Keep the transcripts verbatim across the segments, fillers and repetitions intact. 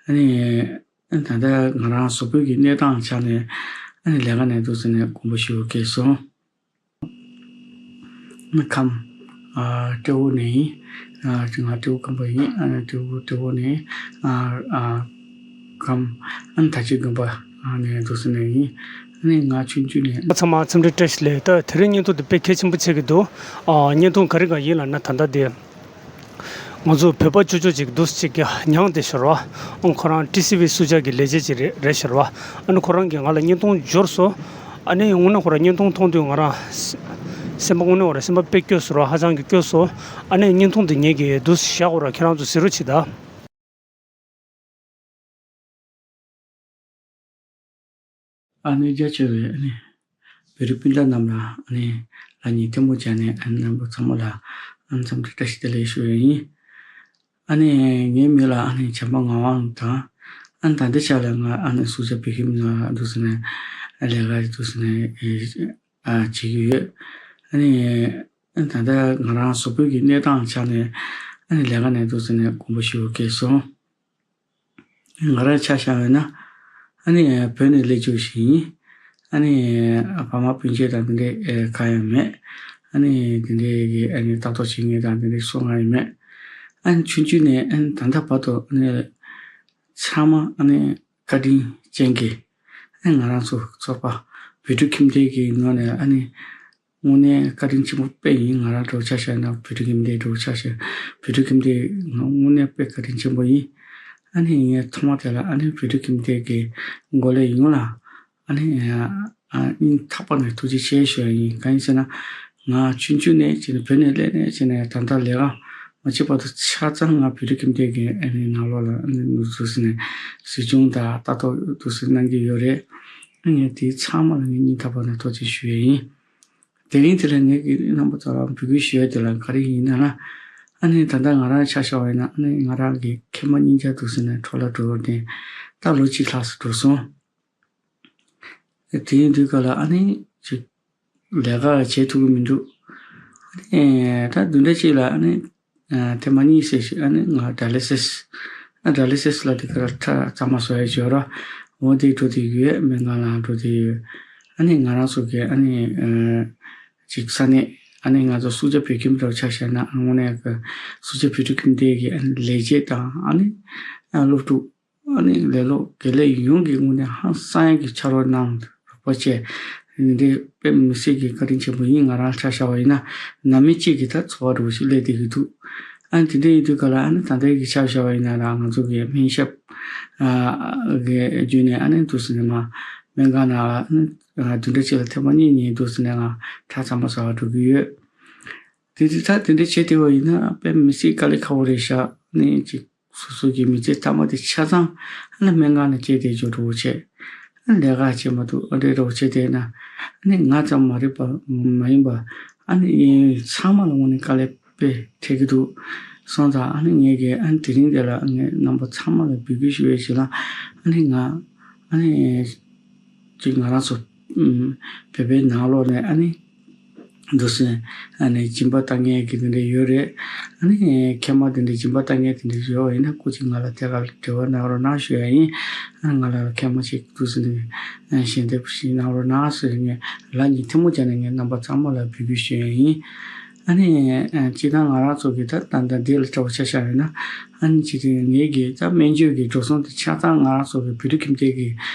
ཨ་ནི་ད་ལྟ་ང་རང་གཟུགས་པོའི་གི་གནས་སྟངས་ཆ་ནས་ཨ་ནི་ལས་ཀ་ནས་འདུག་ཟེར་ནས་དགོངས་པ་ཞུ་དགོས་སོང་། ཁམས་ཨ་སྤྲེའུ་ནས་ཡིན། ཨ་ང་སྤྲེའུ་ཁམས་པ་ཡིན། ཨ་ནི་སྤྲེའུ་སྤྲེའུ་ནས་ཨ་ཨ་ཁམས་ཨ་ནི་ད་ཅི་དགོན་པ་ཨ་ནས་འདུག་ཟེར་ནས་ཡིན། ཨ་ནི་ང་ཆུང་ཆུང་ནས། ཚང་མ་འཚམས་འདྲི་བཀྲ་ཤིས་བདེ་ལེགས། ད་དེ་རིང་བརྙན་ཐུང་འདི་དཔེ་གལ་ཆེན་པོ་ཆགས་ཀྱི་འདུག་ཨ་བརྙན་ཐུང་ག་རེ་ག་ཡིན་ལབ་ན། ད་ལྟ་འདི་ང་ཚོ་བོད་པ་ཅོ་ཅོ་ཅིག་འདུག་ཅིག་མྱངས་ཏེ་ཤོར་བ། ཨང་ཁོ་རང་ཊི་སི་ཝི་སུ་ཇཱ་གི་ལས་བྱེད་ཅིག་རེད་རེད་ཤོར་བ། ཨ་ནི་ཁོ་རང་གིས་ང་ལ་བརྙན་ཐུང་འབྱོར་སོང་། ཨ་ནི་དངོས་གནས་ཁོ་རང་བརྙན་ཐུང་མཐོང་དུས་ང་རང་སེམས་པ་དངོས་གནས་ཁོ་རང་སེམས་པ་དཔེ་སྐྱོ་སོང་ར། ཧ་ཅང་གི་སྐྱོ་སོང་། ཨ་ནི་བརྙན་ཐུང་འདི་ངེད་ཀྱིས་འདུག་བཞག་གོ་ར། ཁྱེད་རང་ཚོ་གཟིགས་རོགས་བྱེད་ད། ཨ་ནི་རྒྱ་ཆེ་བའི་ཨ་ནི་བོད་རིགས་སྤུན་ཟླ་རྣམས་ལ་ཨ་ནི་ལག་གཉིས་ཐལ་མོ་སྦྱར་ནས་ཨ་ནི་རྣམ་པ་ཚང་མ་ལ་ཨ་ནི་འཚམས་འདྲི་བཀྲ་ཤིས་བདེ་ལེགས་ཞུ་ཡ་ཡིན། ཨ་ནི་ངའི་མིང་ལ་ཨ་ནི་བྱམས་པ་ངག་དབང་དང་། ཨ་ནི་ད་ལྟའི་ཆ་ལ་ང་ཨ་ནི་སུ་ཇཱ་བོད་ཁྱིམ་ནང་འདུག་ཟེར་ནས་ལས་ཀ་འདུག་ཟེར་ནས་ཨ་བྱེད་ཀྱི་ཡོད། ཨ་ནི་ད་ལྟ་ང་རང་གཟུགས་པོའི་གི་གནས་སྟངས་ཆ་ནས་ཨ་ནི་ལས་ཀ་ནས་འདུག་ཟེར་ནས་དགོངས་པ་ཞུ་དགོས་སོང་། ང་རང་ཆ་བཞག་པ་ཡིན་ན། ཨ་ནི་བོད་ནས་སླེབས་བཅུག་ཞིག་ཡིན། ཨ་ནི་ཨ་ཕ་མ་སྤུན་མཆེད་དང་དེ་འདྲའི་ཨེ་གང་ཡང་མེད། ཨ་ནི་དེ་འདྲའི་གི་ཨ་ནི་ལྟ་རྟོག་བྱེད་མཁན་དང་དེ་འདྲའི་སུ་གང་ཡང་མེད། ཨ་ནི་ཆུང་ཆུང་ནས་ཨ་ནི་ད་ལྟ་བར་དུ་ཨ་ནི་ཚང་མ་ཨ་ནི་བཀའ་དྲིན་ཅན་གྱི་ཨ་ནི་ང་རང་ཚོ་ཚོགས་པ་བོད་ཕྲུག་ཁྱིམ་སྡེ་གི་ངོས་ནས་ཨ་ནི་དངོས་གནས་བཀའ་དྲིན་ཆེན་པོ་དཔེ་ཡིན། ང་རང་འདྲ་བོ་ཆ་བཞག་ན་བོད་ཕྲུག་ཁྱིམ་སྡེ་འདྲ་བོ་ཆ་བཞག་བོད་ཕྲུག་ཁྱིམ་སྡེ་ང་དངོས་གནས་དཔེ་བཀའ་དྲིན་ཆེན་པོ་ཡིན། ཨ་ནི་ངས་ཐོག་མ་དེ་ལ་ཨ་ནི་བོད་ཕྲུག་ཁྱིམ་སྡེ་གི་འགོ་ལས་ཡོངས་ལ་ཨ་ནི་ཨ་སྙིང་ཐག་པ་ནས་ཐུགས་རྗེ་ཆེ་ཞུ་ཡ་ཡིན། གང་ཡིན་ཟེར་ན་ང་ཆུང་ཆུང་ནས་བྱས་ནས་བོད་ནས་སླེབས་ནས་བྱས་ནས་ད་ལྟ་ལས་ཀ་མ་བྱས་བར་དུ་ཆ་ཚང་ང་བོད་ཕྲུག་ཁྱིམ་སྡེ་གི་ཨ་ནི་ནང་ལོགས་ལ་ཨ་ནི་ནུབ་འཛུགས་ཟེར་ནས་གཟིགས་སྐྱོང་དང་ལྟ་རྟོག་འདུག་ཟེར་གནང་གི་ཡོད་རེད། ཨ་ངས་དེ་ཚང་མ་ལ་ངས་སྙིང་ཐག་པ་ནས་ཐུགས་རྗེ་ཆེ་ཞུ་ཡ་ཡིན། དེ་རིང་དེ་ལ་ངེད་ཀྱི་རྣམ་པ་ཚོ་ལ་འབོད་སྐུལ་ཞུ་ཡ་དེ་ལ་ག་རེ་ཡིན་ན་ན། ཨ་ནི་ད་ལྟ་ང་རང་ཆ་བཞག་པ་ཡིན་ན་ཨ་ནི་ང་རང་གི་ཁྱིམ་མ་གཉིས་ཆ་འདུག་ཟེར་ནས་འཕྲོ་བརླག་འགྲོ་བར་བརྟེན་ད་ལོ་གཅིག་ལྷག་ཙམ་འགྲོ་སོང་། དེ་ཡིན་དུས་ག་ལ་ཨ་ནི་ཅིག་ལས་ཀ་བྱེད་ཐུབ་ཀྱི་མི་འདུག་ཨ་ནི་ད་བདུན་ཕྲག་གཅིག་ལ་ཨ་ནི་ཨ་ཐེངས་མ་གཉིས་ཙམ་ཞིག་ཨ་ནི་ང་ཌ་ཡ་ལི་སིས་ཨ་ཌ་ཡ་ལི་སིས་ལ་དེ་ག་ལ་ཁྲག་གཙང་མ་བཟོ་ཡ་ཅིག་ཡོད་ར། འོ་དེ་འགྲོ་དེ་ཡོད། སྨན་ཁང་ལ་འགྲོ་དེ་ཡོད། ཨ་ནི་ང་རང་ཚོ་གི་ཨ་ནི་ཨ་ཅིག་ས་གནས་ཨ་ནི་ང་ཚོ་སུ་ཇཱ་བོད་ཁྱིམ་འདྲ་བོ་ཆ་བཞག་ན་དངོས་གནས་ཀྱི་སུ་ཇཱ་བོད་ཕྲུག་ཁྱིམ་སྡེ་གི་ཨ་ནི་ལས་བྱེད་དང་ཨ་ནི་ཨ་སློབ་ཕྲུག་ཨ་ནི་ལས་སློབ་དགེ་ལས་ཡོངས་ཀྱི་ངོས་ནས་ཧང་སང་ཡག་གི་ཕྱག་རོགས་གནང་རོགས་པ་བྱས། འདི་འདྲའི་དཔེ་མི་སྲིད་ཀྱི་བཀའ་དྲིན་ཆེན་པོ་ཡིན། ང་རང་ཆ་བཞག་པ་ཡིན་ན་ནང་མི་གཅིག་གི་ད་འཚོ་བ་འདྲ་བོ་ཞིག་སླེབས་བསྡད་ཀྱི་འདུག་ཨ་ནི་དེ་འདྲ་ཡིན་དུས་ག་ལ་ཨ་ནི་ད་ལྟའི་གི་ཆ་བཞག་པ་ཡིན་ན་ར་ང་ཚོ་གི་སྨན་ཞབས་ཨ་གི་བརྒྱུད་ནས་ཨ་ནི་འདུག་ཟེར་ནས་མ་སྨན་ཁང་ནང་ལ་ཨ་ནི་བདུན་ཕྲག་གཅིག་ལ་ཐེངས་མ་གཉིས་གཉིས་འདུག་ཟེར་ནས་ང་ཁྲག་གཙང་མ་བཟོ་བར་འགྲོ་གི་ཡོད། དེ་དུས་ད་དེ་འདྲ་བྱས་བསྡད་པ་ཡིན་ན་དཔེ་མི་སྲིད་དཀའ་ལས་ཁག་པོ་རེད་ཤག་ཨ་ནི་ཅིག་སོ་སོ་གི་མི་ཚེ་མཐའ་མ་དེ་ཆ་ཚང་ཨ་ནི་སྨན་ཁང་ནས་སྐྱེལ་བསྡད་རྒྱུ་འདྲ་བོ་བྱས། ཨ་ནི་ལས་ཀ་བྱེད་མ་ཐུབ་ཨ་འདྲ་འདྲ་བོ་བྱས་བསྡད་ན་ཨ་ནི་ང་ཙམ་མ་རེད་པ་མ་ཡིན་པ་ཨ་ནི་ཚང་མ་ལ་དངོས་གནས་དཀའ་ལས་དཔེ་འཕྲད་ཀྱི་འདུག་སོང་ཙང་ཨ་ནི་ངས་ཀྱི་ཨ་ནི་དེ་རིང་འདི་ལ་ངས་རྣམ་པ་ཚང་མ་ལ་འབོད་སྐུལ་ཞུ་བའི་ཕྱིར་ལ་ཨ་ནི་ང་ཨ་ནི་ཅིག་ང་རང་ཚོ་ཨུམ་བོད་པའི་ནང་ལོགས་ནས་ཨ་ནི་འདུག་སེ་ཨ་ནི་སྦྱིན་པ་བཏང་མཁན་གྱི་དེ་འདྲ་ཡོད་རེད། ཨ་ནི་མཁལ་མ་དེ་འདྲ་སྦྱིན་པ་བཏང་མཁན་དེ་འདྲ་ཡོད་པ་ཡིན་ན་སྐུ་མཁྱེན་ང་ལ་དེ་ག་ལ་འབྲེལ་བ་གནང་རོགས་གནང་ཞུ་ཡ་ཡིན། ཨ་ནི་ང་ལ་མཁལ་མ་ཞིག་འདུག་སེ་ནས་ཞལ་འདེབས་ཤིག་གནང་རོགས་གནང་ཟེར་ངས་ལག་གཉིས་ཐལ་མོ་སྦྱར་ནས་ངས་རྣམ་པ་ཚང་མ་ལ་འབོད་སྐུལ་ཞུ་ཡ་ཡིན། ཨ་ནི་ཨ་སྤྱིར་བཏང་ང་རང་ཚོ་གི་ད་ད་ལྟ་འདི་ལ་གྲྭ་པ་ཆ་བཞག་ཡོད་ན་ཨ་ནི་སྤྱིར་བཏང་ངེད་ཀྱི་ད་སྨན་བཅོས་ཀྱི་འགྲོ་སོང་དེ་ཆ་ཚང་ང་རང་ཚོ་གི་བོད་ཕྲུག་ཁྱིམ་སྡེ་གི་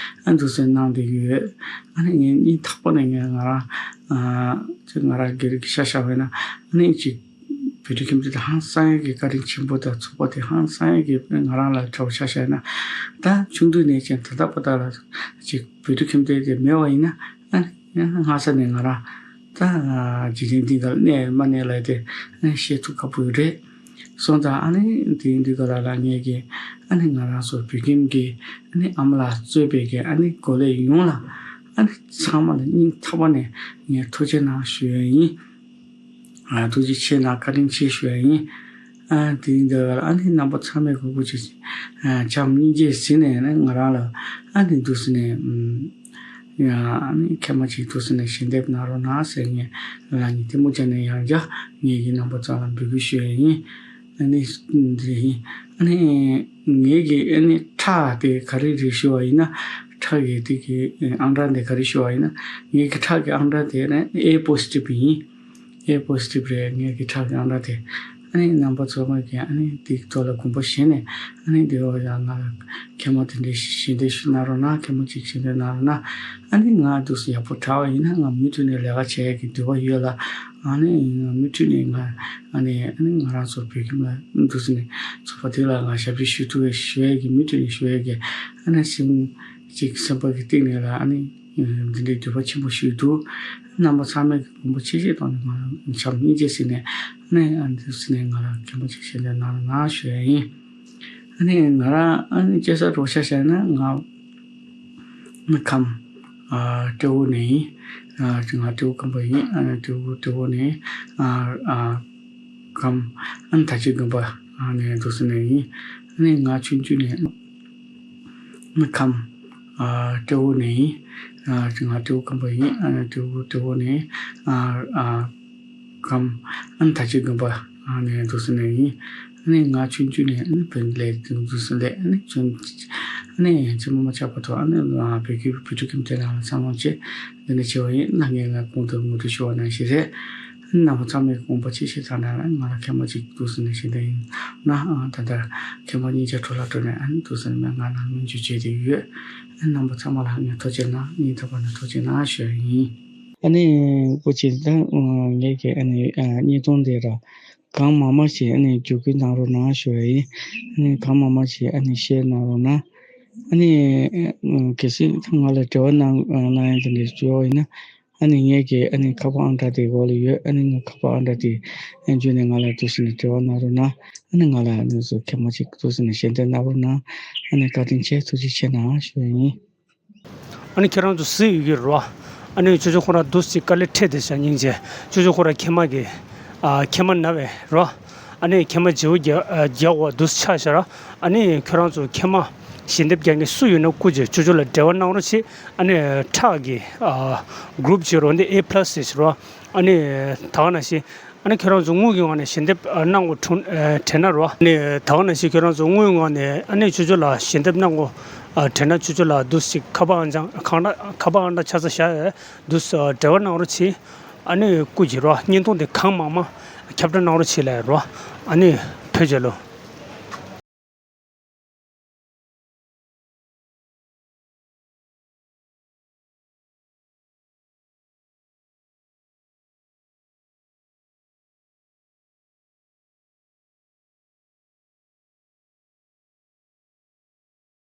ཨ་འདུག་སེ་གནང་བསྡད་ཀྱི་ཡོད། ཨ་ནི་ངས་སྙིང་ཐག་པ་ནས་ངས་ང་རང་ཨ་ཅིག་ང་རང་སྒེར་གྱི་ཆ་བཞག་པ་ཡིན་ན་ཨ་ནི་ཅིག་བོད་ཕྲུག་ཁྱིམ་སྡེ་དེ་ཧང་སང་ཡག་གི་བཀའ་དྲིན་ཆེན་པོ་དང་ཚོགས་པ་དེ་ཧང་སང་ཡག་གི་ང་རང་ལ་གྲྭ་པ་ཆ་བཞག་ཡིན་ན་ད་ཆུང་དུས་ནས་ཀྱང་ད་ལྟ་བར་དག་ལ་ཅིག་བོད་ཕྲུག་ཁྱིམ་སྡེ་དེ་མེད་པ་ཡིན་ན་ཨ་ནི་སྔ་ས་ནས་ང་རང་ད་འཇིག་རྟེན་འདི་ག་ལ་གནས་མ་གནས་ལབ་དེ་ཨ་ནི་ཤེས་ཐུབ་ཁག་པོ་ཡོད་རེད། སོང་ཙང་ཨ་ནི་དེ་ཡིན་དུས་ག་ལ་ལ་ངས་ཀྱི་ཨ་ནི་ང་རང་ཚོ་བོད་ཁྱིམ་གྱི་ཨ་ནི་ཨ་མ་ལགས་གཙོས་པའི་གི་ཨ་ནི་འགོ་ལས་ཡོངས་ལ་ཨ་ནི་ཚང་མ་ལ་སྙིང་ཐག་པ་ནས་ངས་ཐུགས་རྗེ་གནང་ཞུ་ཡ་ཡིན། ཨ་ཐུགས་རྗེ་ཆེ་གནང་བཀའ་དྲིན་ཆེ་ཞུ་ཡ་ཡིན། ཨ་དེ་ཡིན་དུས་ག་ལ་ཨ་ནི་རྣམ་པ་ཚང་མས་གུས་བཀུར་ཆེ་ཨ་བྱམས་སྙིང་རྗེ་ཟིན་ནས་ཨ་ནི་ང་རང་ལ་ཨ་ནི་འདུག་སེ་ནས་ཨུམ། ཡང་ཨ་ནི་མཁལ་མ་ཅིག་འདུག་ཟེར་ནས་ཞལ་འདེབས་གནང་རོགས་གནང་ཟེར་ངས་ལག་གཉིས་ཐལ་མོ་སྦྱར་ནས་ཡང་བསྐྱར་ངེད་ཀྱི་རྣམ་པ་ཚོ་ལ་འབོད་སྐུལ་ཞུ་ཡ་ཡིན། ཨ་ནི་འདི་ཡིན། ཨ་ནི་ངེད་ཀྱི་ཨ་ནི་ཁྲག་དེ་ག་རེ་རེད་ཞུ་བ་ཡིན་ན། ཁྲག་གི་དེ་གི་ཨང་གྲངས་དེ་ག་རེ་ཞུ་བ་ཡིན་ན། ངེད་ཀྱི་ཁྲག་གི་ཨང་གྲངས་དེ་ཨེ་པོ་སི་ཊིབ་ཡིན། ཨེ་པོ་སི་ཊིབ་རེད། ངེད་ཀྱི་ཁྲག་གི་ཨང་གྲངས་དེ། ཨ་ནི་རྣམ་པ་ཚོ་ངོས་ཀྱིས་ཨ་ནི་དེའི་ཐོག་ལ་དགོངས་པ་བཞེས་ནས། ཨ་ནི་དེ་འོག་ཡང་ང་ལ་མཁལ་མ་དེ་འདྲའི་ཞལ་འདེབས་ཞུ་གནང་རོགས་གནང་། མཁལ་མ་གཅིག་ཞལ་འདེབས་གནང་རོགས་གནང་། ཨ་ནི་ང་འདུག་སེ་ཡག་པོ་དྲག་པ་ཡིན་ན། ང་མུ་མཐུད་ནས་ལས་ཀ་བྱེད་ཡག་གི་འདོད་པ་ཡོད་ལ། ཨ་ནི་ང་མུ་མཐུད་ནས་ང་ཨ་ནི་ཨ་ནི་ང་རང་ཚོ་བོད་ཁྱིམ་ལ་འདུག་སེ་ནས་ཚོགས་པ་དེ་ལ་ང་ཞབས་ཕྱི་ཞུ་ཐུབ་པའི་ཞུ་ཡག་གི། མུ་མཐུད་ནས་ཞུ་ཡག་གི། ཨ་ནི་སེམས་ཅིག་སེམས་པ་གི་གཏིང་ནས་ལ་ཨ་ནི་འདི་འདྲའི་འདོད་པ་ཆེན་པོ་ཞིག་འདུག་རྣམ་པ་ཚང་མས་དགོངས་པ་ཆེ་ཆེ་གཏོང་ནས། ང་ལ་ཞབས་སྙིང་རྗེ་ཟེར་ནས། ཨ་ནི་ཨ་འདུག་སེ་ནས་ང་ལ་མཁལ་མ་གཅིག་ཞལ་འདེབས་གནང་རོགས་གནང་ཞུ་ཡག་ཡིན། ཨ་ནི་ང་རང་ཨ་ནི་སྐྱེས་ས་འདྲ་པོ་ཆ་བཞག་ན། ང་ཨ་ནི་ཁམས་ཨ་སྤྲེའུ་ནས་ཡིན། ཨ་ང་སྤྲེའུ་རྐང་པ་ཡིན། ཨ་ནི་སྤྲེའུ་སྤྲེའུ་ནས་ཨ་ཨ་ཁམས་ཨ་ནི་ད་ཅི་དགོན་པ་ཨ་ནི་འདུག་སེ་ནས་ཡིན། ཨ་ནི་ང་ཆུང་ཆུང་ནས་ཨ་ནི་ཁམས་ཨ་སྤྲེའུ་ནས་ཡིན། ཨ་ང་སྤྲེའུ་རྐང་པ་ཡིན། ཨ་ནི་སྤྲེའུ་སྤྲེའུ་ནས་ཨ་ཨ་ཁམས་ཨ་ནི་ད་ཅི་དགོན་པ་ཨ་ནི་འདུག་སེ་ནས་ཡིན། ཨ་ནི་ང་ཆུང་ཆུང་ནས་ཨ་ནི་བོད་ལས་འདུག་སེ་ལས། ཨ་ནི་ཆུང་ཨ་ནི་ཆེན་པོ་མ་ཆགས་བར་དུ་ཨ་ནི་བོད་ཀྱི་བོད་ཕྲུག་ཁྱིམ་སྡེ་ནང་ལ་འཚར་ལོངས་བྱས། འདི་འདྲ་བྱས་པ་ཡིན་ན། ངས་ང་གོང་དུ་ངོ་སྤྲོད་ཞུ་བ་ནང་བཞིན་རེད། ཨ་ནི་རྣམ་པ་ཚང་མས་དགོངས་པ་ཆེ་ཆེ་དང་ནང་ལ་ང་ལ་མཁལ་མ་གཅིག་འདུག་སེ་ནས་ཞལ་འདེབས་ཡིན་ན། ཨ་ད་ལྟ་མཁལ་མ་གཉིས་ཆ་འཕྲོ་བརླག་འགྲོ་ནས། ཨ་ནི་འདུག་སེ་ནས་ང་ལ་སྨན་བཅོས་བྱས་ཏེ་ཡོད། ཨ་ནི་རྣམ་པ་ཚང་མ་ལ་ངས་ཐུགས་རྗེ་གནང་། སྙིང་ཐག་པ་ནས་ཐུགས་རྗེ་གནང་ཞུ་ཡག་ཡིན། ཨ་ནི་སྐུ་མཁྱེན་དང་ངེད་ཀྱི་ཨ་ནི་ཨ་བརྙན་ཐུང་དེ་ར་གང་མང་མང་ཞིག་ཨ་ནི་བརྒྱུད་སྐུར་གནང་རོགས་གནང་ཞུ་ཡག་ཡིན། ཨ་ནི་གང་མང་མང་ཞིག་ཨ་ནི་ཤེར་གནང་རོགས་གནང་། ཨ་ནི་གལ་སྲིད་ང་ལ་འབྲེལ་བ་གནང་གནང་ཡག་དེ་འདྲ་བྱུང་བ་ཡིན་ན། ཨ་ནི་ངེད་ཀྱི་ཨ་ནི་ཁ་པར་ཨང་གྲངས་དེ་འོག་ལ་ཡོད། ཨ་ནི་ངའི་ཁ་པར་ཨང་གྲངས་དེ་བརྒྱུད་ནས་ང་ལ་འདུག་སེ་ནས་འབྲེལ་བ་གནང་རོགས་གནང་། ཨ་ནི་ང་ལ་ཨ་ནི་ཚོ་མཁལ་མ་གཅིག་འདུག་སེ་ནས་ཞལ་འདེབས་གནང་རོགས་གནང་། ཨ་ནི་བཀའ་དྲིན་ཆེ། ཐུགས་རྗེ་ཆེ་གནང་ཞུ་ཡག་ཡིན། ཨ་ནི་ཁྱེད་རང་ཚོ་གཟིགས་ཡོད་ཀྱི་རེད་བ། ཨ་ནི་ཅོ་ཅོ་ཁོ་རང་འདུག་སེ་དཀའ་ལས་འཕྲད་བསྡད་ཤག་སྙིང་རྗེ། ཅོ་ཅོ་ཁོ་རང་མཁལ་མ་གི་ཨ་མཁལ་མ་ན་བས་རེད་བ། ཨ་ནི་མཁལ་མ་བརྗེ་པོ་རྒྱག་རྒྱག་དགོས་འདུག་སེ་ཆགས་ཤག་ར། ཨ་ནི་ཁྱེད་རང་ཚོ་མཁལ་མ་ཞལ་འདེབས་རྒྱག་མཁན་སུ་ཡོད་ན་སྐུ་མཁྱེན་ཅོ་ཅོ་ལ་འབྲེལ་བ་གནང་རོགས་བྱེད། ཨ་ནི་ཁྲག་གི་ཨ་གུ་རུབ་བྱེད་རོགས། འདི་ཨེ་པ་ལ་སི་རེད་བ། ཨ་ནི་ད་ག་ནང་བཞིན། ཨ་ནི་ཁྱེད་རང་ཚོ་དངུལ་གྱི་ངང་ནས་ཞལ་འདེབས་ཨ་གནང་དགོས་དྲན་ཨ་དྲན་ན་རོ། ཨ་ནི་ད་ག་ནང་བཞིན་ཁྱེད་རང་ཚོ་དངུལ་གྱི་ངང་ནས་ཨ་ནི་ཅོ་ཅོ་ལ་ཞལ་འདེབས་གནང་དགོས་ཨ་དྲན་ན། ཅོ་ཅོ་ལ་འདུག་སེ་ཁ་པར་ཨང་གྲངས་གང་འདྲ་ཁ་པར་ཨང་གྲངས་ཆ་ཚང་བཞག་ཡོད། འདུག་སེ་འབྲེལ་བ་གནང་རོགས་བྱེད། ཨ་ནི་སྐུ་མཁྱེན་རོ། བརྙན་ཐུང་འདི་གང་མང་མང་ཁྱབ་བསྒྲགས་གནང་རོགས་བྱེད་ལབ་རོ། ཨ་ནི་ཐུགས་རྗེ་ཆེ་ལོ།